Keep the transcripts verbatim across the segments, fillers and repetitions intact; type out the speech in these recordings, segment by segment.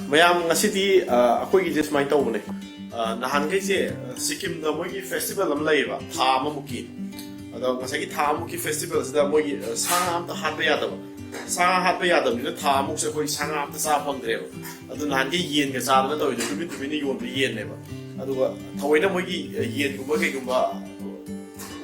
ꯃꯌꯥꯝ, ꯉꯁꯤꯗꯤ ꯑ, ꯑꯩꯈꯣꯏꯒꯤꯁꯦ ꯁꯨꯃꯥꯏꯅ ꯇꯧꯕꯅꯦ. ꯑ, ꯅꯍꯥꯟꯈꯩꯁꯦ ꯑ, ꯁꯤꯀꯤꯝꯗ ꯃꯣꯏꯒꯤ ꯐꯦꯁꯇꯤꯚꯦꯜ ꯑꯃ ꯂꯩꯌꯦꯕ, ꯊꯥ ꯑꯃꯃꯨꯛꯀꯤ. ꯑꯗꯣ ꯉꯁꯥꯏꯒꯤ ꯊꯥ ꯑꯃꯨꯛꯀꯤ ꯐꯦꯁꯇꯤꯚꯦꯜꯁꯤꯗ ꯃꯣꯏꯒꯤ ꯑ, ꯁꯥ ꯉꯥ ꯑꯝꯇ ꯍꯥꯠꯄ ꯌꯥꯗꯕ. ꯁꯥ ꯉꯥ ꯍꯥꯠꯄ ꯌꯥꯗꯕꯅꯤꯅ ꯊꯥ ꯑꯃꯨꯛꯁꯦ ꯑꯩꯈꯣꯏ ꯁꯥ ꯉꯥ ꯑꯝꯇ ꯆꯥꯕ ꯐꯪꯗ꯭ꯔꯦꯕ. ꯑꯗꯨ ꯅꯍꯥꯟꯒꯤ ꯌꯦꯟꯒ ꯆꯥꯗꯅ ꯇꯧꯔꯤꯗꯣ ꯇꯨꯃꯤꯟ ꯇꯨꯃꯤꯟꯅ ꯌꯣꯟꯕ ꯌꯦꯟꯅꯦꯕ. ꯑꯗꯨꯒ ꯊꯑꯣꯏꯅ ꯃꯣꯏꯒꯤ ꯑ, ꯌꯦꯟꯒꯨꯝꯕ ꯀꯩꯒꯨꯝꯕ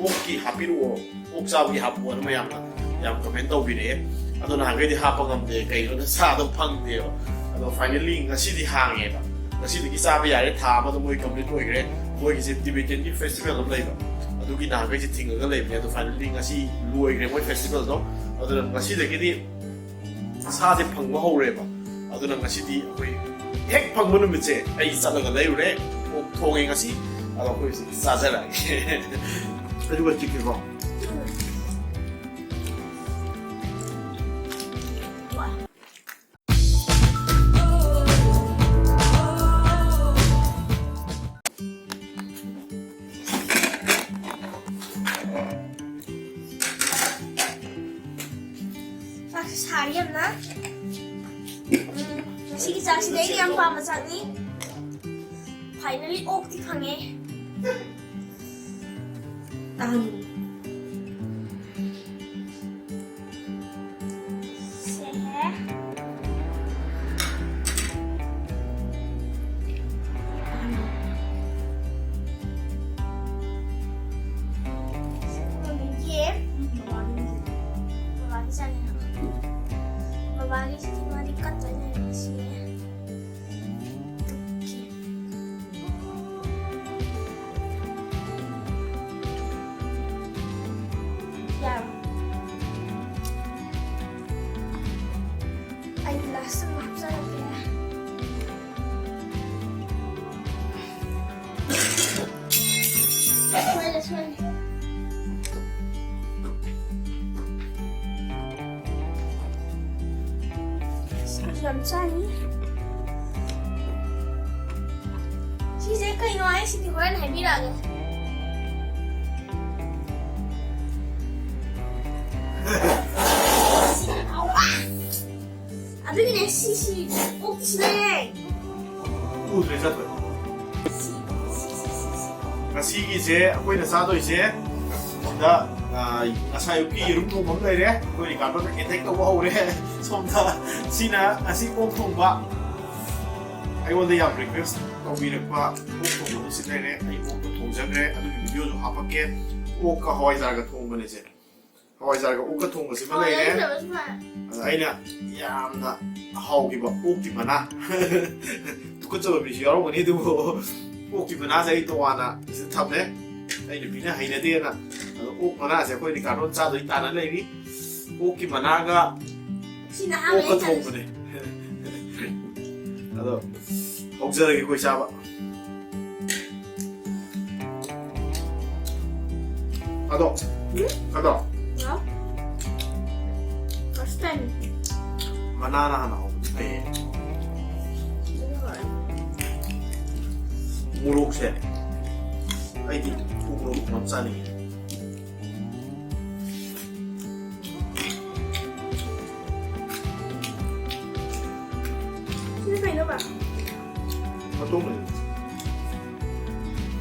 ꯑꯣꯛꯀꯤ ꯍꯥꯞꯄꯤꯔꯛꯑꯣ, ꯑꯣꯛ ꯆꯥꯕꯒꯤ ꯍꯥꯞꯄꯛꯑꯣꯅ ꯃꯌꯥꯝꯅ ꯌꯥꯝ ꯀꯃꯦꯟ ꯇꯧꯕꯤꯔꯛꯑꯦ. ꯑꯗꯣ ꯅꯍꯥꯟꯈꯩꯗꯤ ꯍꯥꯞꯄ ꯉꯝꯗꯦ, ꯀꯩꯒꯤꯅꯣꯗ ꯁꯥꯗꯣ ꯐꯪꯗꯦꯕ. ꯑꯗꯣ ꯐꯥꯏꯅꯦꯜꯂꯤ ꯉꯁꯤꯗꯤ ꯍꯥꯡꯉꯦꯕ. ꯉꯁꯤꯗꯒꯤ ꯆꯥꯕ ꯌꯥꯔꯦ, ꯊꯥ ꯑꯃꯗ ꯃꯣꯏ ꯀꯝꯄ꯭ꯂꯤꯠ ꯑꯣꯏꯈ꯭ꯔꯦ. ꯃꯣꯏꯒꯤꯁꯦ ꯇꯤꯕꯦꯇꯤꯌꯟꯒꯤ ꯐꯦꯁꯇꯤꯚꯦꯜ ꯑꯃ ꯂꯩꯕ, ꯑꯗꯨꯒꯤ ꯅꯍꯥꯟꯈꯩꯁꯦ ꯊꯤꯡꯉꯒ ꯂꯩꯕꯅꯦ. ꯑꯗꯣ ꯐꯥꯏꯅꯦꯜꯂꯤ ꯉꯁꯤ ꯂꯣꯏꯈ꯭ꯔꯦ ꯃꯣꯏ ꯐꯦꯁꯇꯤꯚꯦꯜꯗꯣ. ꯑꯗꯨꯅ ꯉꯁꯤꯗꯒꯤꯗꯤ ꯁꯥꯁꯦ ꯐꯪꯕ ꯍꯧꯔꯦꯕ. ꯑꯗꯨꯅ ꯉꯁꯤꯗꯤ ꯑꯩꯈꯣꯏ ꯍꯦꯛ ꯐꯪꯕ ꯅꯨꯃꯤꯠꯁꯦ ꯑꯩ ꯆꯠꯂꯒ ꯂꯩꯔꯨꯔꯦ, ꯑꯣꯛ ꯊꯣꯡꯉꯦ ꯉꯁꯤ. ꯑꯗꯣ ꯑꯩꯈꯣꯏ ꯍꯧꯖꯤꯛ ꯆꯥꯖꯔꯛꯑꯒꯦ. ꯑꯗꯨꯒ ꯆꯤꯛꯀꯦꯀꯣ. ꯆꯥꯛꯁꯦ ꯁꯥꯔꯤ ꯌꯥꯝꯅ꯫ ꯎꯝ, ꯉꯁꯤꯒꯤ ꯆꯥꯛꯁꯤꯗꯤ ꯑꯩꯅ ꯌꯥꯝ ꯄꯥꯝꯕ ꯆꯥꯛꯅꯤ꯫ ꯐꯥꯏꯅꯦꯜꯂꯤ ꯑꯣꯛꯇꯤ ꯐꯪꯉꯦ꯫ ꯇꯥꯍꯟ꯫ ꯁꯦ꯫ ꯁꯦ, ꯃꯃꯤꯒꯤ꯫ ꯕꯕꯥꯒꯤ ꯆꯥꯅꯤꯡꯉꯦ꯫ ꯕꯕꯥꯒꯤꯁꯤꯗꯤ ꯃꯥꯗꯤ ꯀꯠꯇꯣꯏ ꯂꯩꯔꯝꯃꯦ ꯁꯤ꯫ ꯌꯥꯔꯣ? ꯑꯩ ꯒ꯭ꯂꯥꯁ ꯑꯃ ꯍꯥꯞꯆꯔꯛꯀꯦ꯫ ꯁꯣꯏꯔꯦ, ꯁꯣꯏꯔꯦ꯫ ꯁꯥꯁꯨ ꯌꯥꯝ ꯆꯥꯅꯤ꯫ ꯁꯤꯁꯦ ꯀꯩꯅꯣ ꯍꯥꯏꯁꯤꯗꯤ ꯍꯣꯔꯦꯟ ꯍꯥꯏꯕꯤꯔꯛꯑꯒꯦ꯫ ꯑꯗꯨꯒꯤꯅꯦ ꯁꯤ, ꯁꯤ, ꯑꯣꯛꯁꯤꯅꯦ꯫ ꯎꯗ꯭ꯔꯦ ꯆꯠꯇ꯭ꯔꯦ꯫ ꯁꯤ, ꯁꯤ, ꯁꯤ, ꯁꯤ, ꯁꯤ꯫ ꯉꯁꯤꯒꯤꯁꯦ ꯑꯩꯈꯣꯏꯅ ꯆꯥꯗꯣꯏꯁꯦ ꯁꯤꯗ, ꯑ, ꯉꯁꯥꯏ ꯑꯌꯨꯛꯀꯤ ꯌꯦꯔꯨꯝ ꯊꯣꯡꯕ ꯑꯃ ꯂꯩꯔꯦ꯫ ꯑꯩꯈꯣꯏ ꯔꯤꯀꯥꯔꯗꯣꯅ ꯑꯦꯇꯦꯛ ꯇꯧꯕ ꯍꯧꯔꯦ꯫ ꯁꯣꯝꯗ ꯁꯤꯅ ꯉꯁꯤ ꯑꯣꯛ ꯊꯣꯡꯕ꯫ ꯑꯩꯉꯣꯟꯗ ꯌꯥꯝ ꯔꯤꯀ꯭ꯋꯦꯁ ꯇꯧꯕꯤꯔꯛꯄ ꯑꯣꯛ ꯊꯣꯡꯕꯗꯨ ꯁꯤ ꯂꯩꯔꯦ꯫ ꯑꯩ ꯑꯣꯛꯇꯣ ꯊꯣꯡꯖꯈ꯭ꯔꯦ꯫ ꯑꯗꯨꯒꯤ ꯚꯤꯗꯤꯑꯣꯁꯨ ꯍꯥꯄꯛꯀꯦ꯫ ꯑꯣꯛꯀ ꯍꯋꯥꯏꯖꯥꯔꯒ ꯊꯣꯡꯕꯅꯦꯁꯦ꯫ ꯍꯋꯥꯏꯖꯥꯔꯒ ꯑꯣꯛꯀ ꯊꯣꯡꯕꯁꯤꯃ ꯂꯩꯔꯦ꯫ ꯍꯋꯥꯏꯖꯥꯔ ꯊꯣꯡꯕꯁꯤꯃ꯫ ꯑꯗ ꯑꯩꯅ ꯌꯥꯝꯅ ꯍꯥꯎꯈꯤꯕ ꯑꯣꯛꯀꯤ ꯃꯅꯥ꯫ ꯇꯨꯀꯠꯆꯕ ꯃꯤꯁꯨ ꯌꯥꯎꯔꯝꯒꯅꯤ, ꯑꯗꯨꯕꯨ ꯑꯣꯛꯀꯤ ꯃꯅꯥꯁꯦ ꯑꯩ ꯇꯣꯉꯥꯟꯅ ꯁꯤꯗ ꯊꯝꯃꯦ꯫ ꯑꯩ ꯅꯨꯄꯤꯅ ꯍꯩꯅꯗꯦꯅ꯫ ꯑꯗꯣ ꯑꯣꯛ ꯃꯅꯥꯁꯦ ꯑꯩꯈꯣꯏ ꯔꯤꯀꯥꯔꯗꯣ ꯆꯥꯗꯣꯏ ꯇꯥꯟꯅ ꯂꯩꯔꯤ꯫ ꯑꯣꯛꯀꯤ ꯃꯅꯥꯒ ꯁꯤꯅ ꯑꯍꯥꯟꯕ ꯑꯣꯛꯀ ꯑꯩꯅ ꯊꯣꯡꯕꯅꯦ꯫ ꯑꯗꯣ ꯍꯧꯖꯔꯒꯦ ꯑꯩꯈꯣꯏ ꯆꯥꯕ꯫ ꯑꯗꯣ, ꯎꯝ? ꯑꯗꯣ꯫ ꯍꯥꯎ꯫ First time꯫ ꯃꯅꯥꯅ ꯍꯥꯟꯅ ꯍꯧꯕꯗꯤ ꯐꯩꯌꯦ꯫ ꯑꯗꯨꯅ ꯍꯣꯏ꯫ ꯃꯣꯔꯣꯛꯁꯦ꯫ ꯑꯩꯗꯤ ꯎꯃꯣꯔꯣꯛ ꯌꯥꯝ ꯆꯥꯅꯤꯡꯉꯦ꯫ ꯁꯤꯅ ꯀꯩꯅꯣꯕ? ꯃꯇꯣꯡꯅꯦ꯫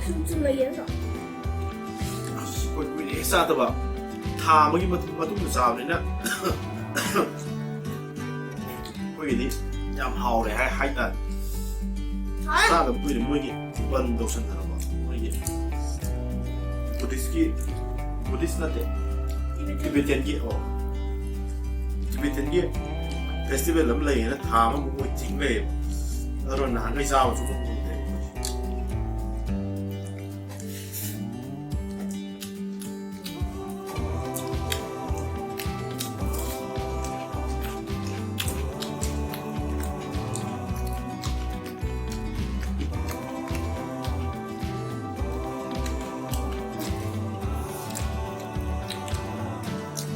ꯁꯨꯝ ꯁꯨꯝ ꯂꯩꯌꯦ ꯅꯠꯇ꯭ꯔꯣ? ꯑꯁ, ꯑꯩꯈꯣꯏ ꯀꯨꯏꯔꯦ ꯆꯥꯗꯕ꯫ ꯊꯥ ꯑꯃꯒꯤ ꯃꯇꯨꯡ-, ꯃꯇꯨꯡꯗ ꯆꯥꯕꯅꯤꯅ꯫ ꯑꯩꯈꯣꯏꯒꯤꯗꯤ ꯌꯥꯝ ꯍꯥꯎꯔꯦ ꯍꯥꯏ-, ꯍꯥꯏꯇꯥꯔꯦ꯫ ꯍꯥꯎꯔꯦ꯫ ꯆꯥꯗꯕ ꯀꯨꯏꯔꯦ, ꯃꯣꯏꯒꯤ ꯕꯟ ꯇꯧꯁꯟꯗꯅꯀꯣ, ꯃꯣꯏꯒꯤ ꯕꯨꯙꯤꯁꯀꯤ, ꯕꯨꯙꯤꯁ ꯅꯠꯇꯦ, ꯇꯤꯕꯦꯇꯟꯒꯤ, ꯑꯣ, ꯇꯤꯕꯦꯇꯟꯒꯤ ꯐꯦꯁꯇꯤꯚꯦꯜ ꯑꯃ ꯂꯩꯌꯦꯅ ꯊꯥ ꯑꯃꯃꯨꯛ ꯃꯣꯏ ꯊꯤꯡ ꯂꯩꯌꯦꯕ꯫ ꯑꯗꯨꯅ ꯅꯍꯥꯟꯈꯩ ꯆꯥꯕꯁꯨ ꯑꯗꯨꯝ ꯐꯪꯗꯦ꯫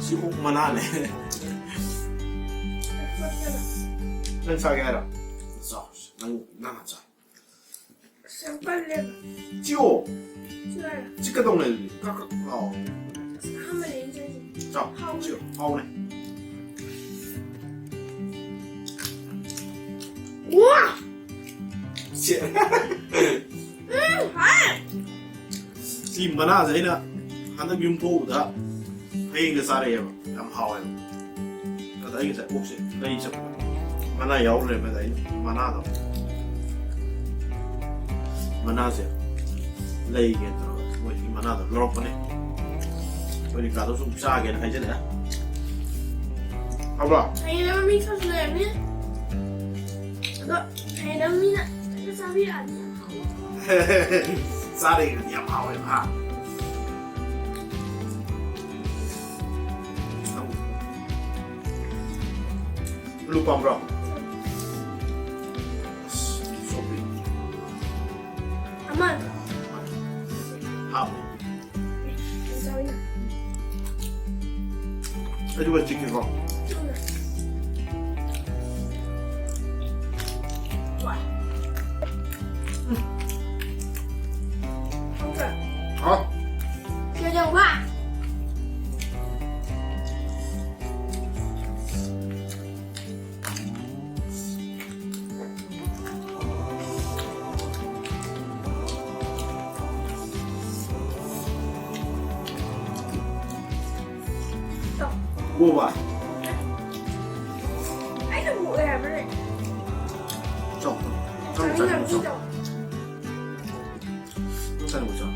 ꯁꯤ ꯑꯣꯛ ꯃꯅꯥꯅꯦ꯫ ꯅꯪ ꯆꯥꯒꯦ ꯍꯥꯏꯔꯣ? ꯆꯥꯎ, ꯅꯪ, ꯅꯪ ꯍꯥꯟꯅ ꯆꯥꯎ꯫ ꯁꯦꯝꯄꯜ ꯂꯦꯕ꯫ ꯆꯤꯌꯣ꯫ ꯆꯤꯌꯣ ꯍꯥꯏꯔꯣ? ꯆꯤ ꯀꯩꯗꯧꯅ ꯑꯗꯨꯗꯤ? ꯀ꯭ꯔꯛ ꯀ꯭ꯔꯛ ꯂꯥꯎ꯫ ꯑꯁ, ꯑꯍꯥꯟꯕꯅꯦ ꯑꯩꯅ ꯆꯥꯏꯁꯦ꯫ ꯆꯥꯎ, ꯍꯥꯎꯕꯅꯦ꯫ ꯆꯤꯌꯣ, ꯍꯥꯎꯕꯅꯦ꯫ ꯋꯥ! ꯁꯤ, ꯎꯝ, ꯍꯥꯎꯋꯦ꯫ ꯁꯤ ꯃꯅꯥꯁꯦ ꯑꯩꯅ ꯍꯟꯗꯛ ꯌꯨꯝ ꯊꯣꯛꯎꯕꯗ ꯍꯌꯦꯡꯒ ꯆꯥꯔꯛꯑꯦꯕ꯫ ꯌꯥꯝ ꯍꯥꯎꯋꯦꯕ꯫ ꯑꯗ ꯑꯩ ꯉꯁꯥꯏ ꯑꯣꯛꯁꯦ ꯂꯩ ꯆꯠꯄꯗ ꯃꯅꯥ ꯌꯥꯎꯔ ꯂꯩꯔꯝꯃꯦ꯫ ꯑꯗ ꯑꯩꯅ ꯃꯅꯥꯗꯣ, ꯃꯅꯥꯁꯦ ꯂꯩꯒꯦꯅ ꯇꯧꯔꯒ ꯃꯣꯏꯒꯤ ꯃꯅꯥꯗꯣ ꯂꯧꯔꯛꯄꯅꯦ꯫ ꯑꯩꯈꯣꯏ ꯔꯤꯀꯥꯗꯣ ꯁꯨꯝ ꯆꯥꯒꯦꯅ ꯍꯥꯏꯖꯜꯂꯛꯑꯦ꯫ ꯍꯥꯎꯕ꯭ꯔꯣ? ꯍꯌꯦꯡ ꯃꯤ ꯈꯔꯁꯨ ꯂꯩꯔꯝꯅꯤ꯫ ꯑꯗꯣ ꯍꯌꯦꯡ ꯃꯤꯅ ꯐꯖꯅ ꯆꯥꯕꯤꯔꯛꯑꯗꯤ ꯌꯥꯝ ꯍꯥꯎꯅꯤ꯫ ꯆꯥꯔꯤꯉꯩꯗꯗꯤ ꯌꯥꯝ ꯍꯥꯎꯋꯦꯕ, ꯍꯥ? ꯑꯂꯨ ꯄꯥꯝꯕ꯭ꯔꯣ? ꯑꯁ, ꯆꯣꯞꯄꯤ꯫ ꯑꯃ꯫ ꯍꯥꯞꯄꯤ꯫ ꯑꯩꯁꯨ ꯈꯔ ꯆꯤꯛꯀꯦꯀꯣ꯫ ꯍꯥꯎ꯫ ꯃꯣꯕꯥꯏꯜ꯫ ꯑꯩꯅ ꯃꯨꯛꯑꯦ ꯍꯥꯏꯕꯅꯦ꯫ ꯆꯥꯎ, ꯆꯥꯎ, ꯆꯥꯎ, ꯆꯥꯎ, ꯆꯥꯎ꯫ ꯆꯥꯅꯤꯡꯉꯕꯅꯤ ꯆꯥꯎ꯫ ꯅꯪ ꯆꯥꯅꯤꯡꯕ ꯆꯥꯎ꯫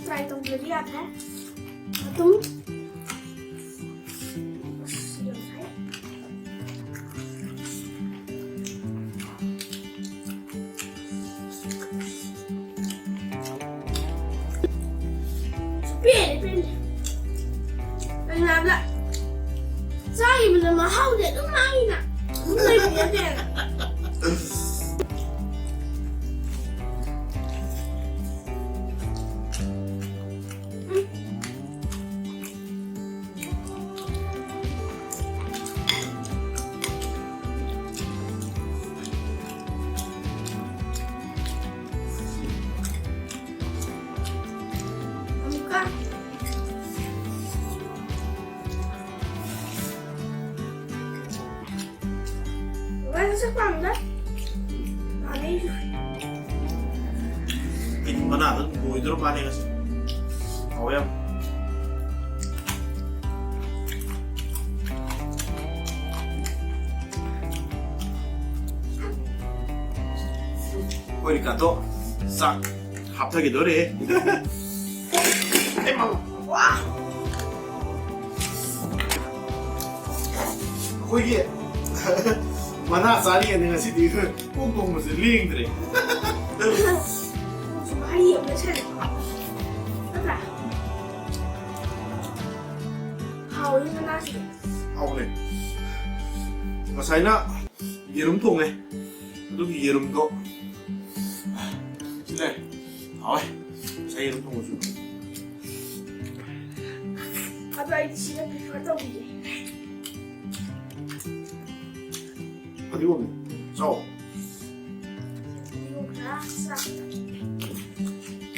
Try ꯇꯧꯗ꯭ꯔꯗꯤ ꯌꯥꯗ꯭ꯔꯦ꯫ ꯑꯗꯨꯝ꯫ ꯑꯁ, ꯌꯥꯝ ꯁꯥꯏ꯫ ꯄꯦꯜꯂꯦ, ꯄꯦꯜꯂꯦ꯫ ꯀꯩꯅꯣ ꯍꯥꯏꯕꯗ, ꯆꯥꯈꯤꯕꯗ ꯃꯍꯥꯎꯗꯤ ꯑꯗꯨꯝ ꯃꯥꯡꯉꯤꯅ, ꯑꯗꯨꯝ ꯂꯩꯕ ꯅꯠꯇꯦ꯫ ꯎꯝ꯫ ꯄꯥꯝꯗꯦ꯫ ꯄꯥꯝꯃꯦ ꯑꯩꯁꯨ꯫ ꯑꯩꯗꯤ ꯃꯅꯥꯗ ꯑꯗꯨꯝ ꯂꯣꯏꯗꯣꯔ ꯃꯥꯜꯂꯦ ꯉꯁꯤ꯫ ꯍꯥꯎꯋꯦ ꯌꯥꯝ꯫ ꯑꯩꯈꯣꯏ ꯔꯤꯀꯥꯗꯣ ꯆꯥꯛ ꯍꯥꯞꯊꯈꯤꯗꯣꯔꯦ꯫ ꯑꯩꯈꯣꯏꯒꯤ ꯃꯅꯥ ꯆꯥꯔꯤꯉꯩꯗ ꯉꯁꯤꯗꯤ ꯀꯣꯛ ꯊꯣꯡꯕꯁꯦ ꯂꯦꯡꯗ꯭ꯔꯦ꯫ ꯁꯨꯃꯥꯏꯅ ꯌꯦꯡꯕ ꯁꯥꯟꯅꯩ꯫ ꯅꯠꯇ꯭ꯔꯥ? ꯍꯥꯎꯋꯤ ꯃꯅꯥꯁꯤꯗꯤ꯫ ꯍꯥꯎꯕꯅꯦ꯫ ꯉꯁꯥꯏꯅ ꯌꯦꯔꯨꯝ ꯊꯣꯡꯉꯦ꯫ ꯑꯗꯨꯒꯤ ꯌꯦꯔꯨꯝꯗꯣ ꯁꯤꯅꯦ꯫ ꯍꯥꯎꯋꯦ꯫ ꯉꯁꯥꯏ ꯌꯦꯔꯨꯝ ꯊꯣꯡꯕꯁꯨ꯫ ꯑꯗꯣ ꯑꯩꯗꯤ ꯁꯤꯅ prefer ꯇꯧꯕꯤꯒꯦ꯫ ꯐꯗꯤꯒꯣꯝꯅꯦ꯫ ꯆꯥꯎ꯫ ꯐꯗꯤꯒꯣꯝ ꯈꯔ ꯆꯥ-,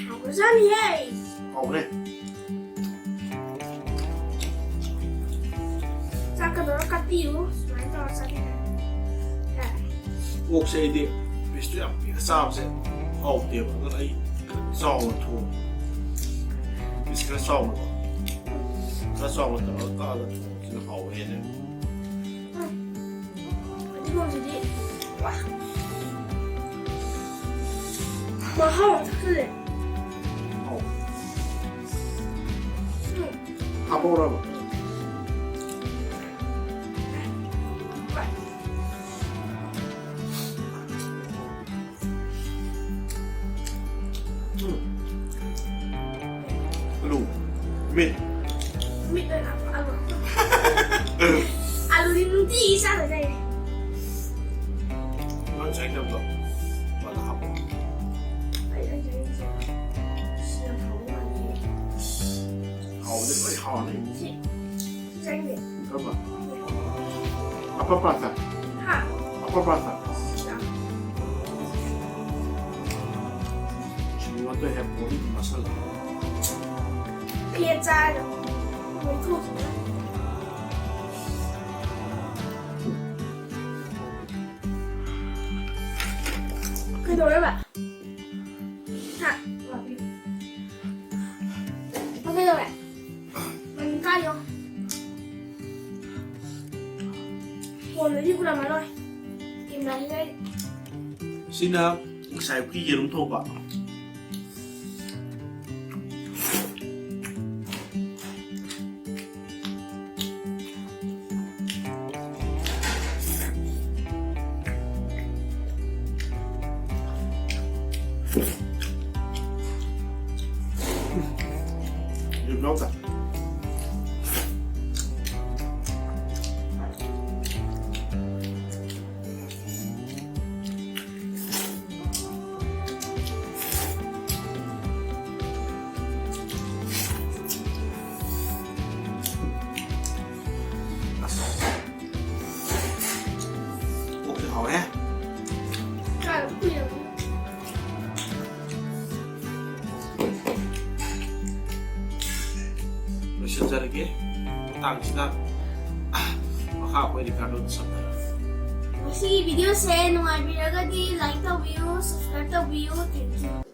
ꯍꯥꯎꯈ꯭ꯔꯖꯥꯠꯅꯤꯍꯦ꯫ ꯍꯥꯎꯕꯅꯦ꯫ ꯆꯥꯛꯀ ꯇꯧꯔ ꯀꯠꯄꯤꯌꯨ꯫ ꯁꯨꯃꯥꯏꯅ ꯇꯧꯔ ꯆꯥꯕꯤꯔꯣ꯫ ꯌꯥꯔꯦ꯫ ꯑꯣꯛꯁꯦ ꯑꯩꯗꯤ piece ꯇꯨ ꯌꯥꯝ ꯄꯤꯛꯅ ꯆꯥꯕꯁꯦ ꯍꯥꯎꯇꯦꯕ꯫ ꯑꯗꯨꯅ ꯑꯩ ꯈꯔ ꯆꯥꯎꯅ ꯊꯣꯡꯉꯦ꯫ Piece ꯈꯔ ꯆꯥꯎꯅꯀꯣ꯫ ꯈꯔ ꯆꯥꯎꯅ ꯇꯧꯔꯒ ꯀꯛꯑꯒ ꯊꯣꯡꯕꯁꯤꯅ ꯍꯥꯎꯕ ꯍꯦꯜꯂꯦ꯫ ꯐꯗꯤꯒꯣꯝꯁꯤꯗꯤ, ꯋꯥ꯫ ꯃꯍꯥꯎ ꯑꯃ ꯊꯛꯆꯜꯂꯦ꯫ ꯑꯧ꯫ ꯎꯝ꯫ ꯍꯥꯞꯄꯧꯔꯕ? ꯋꯥ꯫ ꯎꯝ꯫ ꯑꯂꯨ꯫ ꯃꯤꯠ꯫ ꯃꯤꯠ ꯑꯣꯏꯅ ꯍꯥꯞꯄꯣ, ꯑꯂꯨ꯫ ꯑꯂꯨꯗꯤ ꯅꯨꯡꯇꯤꯒꯤ ꯆꯥꯗ ꯂꯩꯔꯦ꯫ ꯅꯪ ꯆꯥꯅꯤꯡꯗꯕꯗꯣ ꯃꯥꯅ ꯍꯥꯞꯄꯣ꯫ ꯑꯩ, ꯑꯩ ꯆꯥꯅꯤꯡꯗꯦ꯫ ꯁꯤ ꯌꯥꯝ ꯍꯥꯎꯕ ꯃꯥꯜꯂꯦ꯫ ꯍꯥꯎꯕꯗꯤ ꯂꯣꯏ ꯍꯥꯎꯔꯅꯤ꯫ ꯁꯤ ꯆꯪꯗꯦ꯫ ꯀꯔꯝꯕ? ꯑꯄꯥ ꯄꯥꯊ꯫ ꯍꯥ? ꯑꯄꯥ ꯄꯥꯊ꯫ ꯁꯤ ꯌꯥꯝ You want to have body muscle. ꯄꯦꯠ ꯆꯥꯔꯒ ꯅꯣꯏꯊꯣꯛꯈꯤꯅꯤ꯫ ꯀꯩꯗꯧꯔꯦꯕ? ꯍꯥ? ꯀꯩꯗꯧꯔꯦ? ꯃꯅꯤꯡ ꯀꯥꯏꯌꯣ꯫ ꯐꯣꯟꯗꯗꯤ ꯎꯔꯝꯃꯔꯣꯏ꯫ ꯏꯃꯥꯟꯅꯕꯤ꯫ ꯁꯤꯅ ꯉꯁꯥꯏ ꯑꯌꯨꯛꯀꯤ ꯌꯦꯔꯨꯝ ꯊꯣꯡꯕ꯫ ꯌꯦꯔꯨꯝ ꯌꯥꯎꯗ꯫ ꯑꯁ꯫ ꯑꯣꯛꯁꯦ ꯍꯥꯎꯋꯦ꯫ ꯆꯥꯔꯕ ꯀꯨꯏꯔꯕꯅꯤ꯫ ꯂꯣꯏꯁꯤꯟꯖꯔꯒꯦ꯫ ꯃꯇꯥꯡꯁꯤꯗ ꯃꯈꯥ ꯑꯩꯈꯣꯏ ꯔꯤꯀꯥꯔꯗꯣꯗ ꯁꯛꯀꯅꯤ꯫ ꯃꯁꯤꯒꯤ ꯚꯤꯗꯤꯑꯣꯁꯦ ꯅꯨꯡꯉꯥꯏꯕꯤꯔꯒꯗꯤ like ꯇꯧꯕꯤꯌꯨ, subscribe ꯇꯧꯕꯤꯌꯨ꯫ Thank you꯫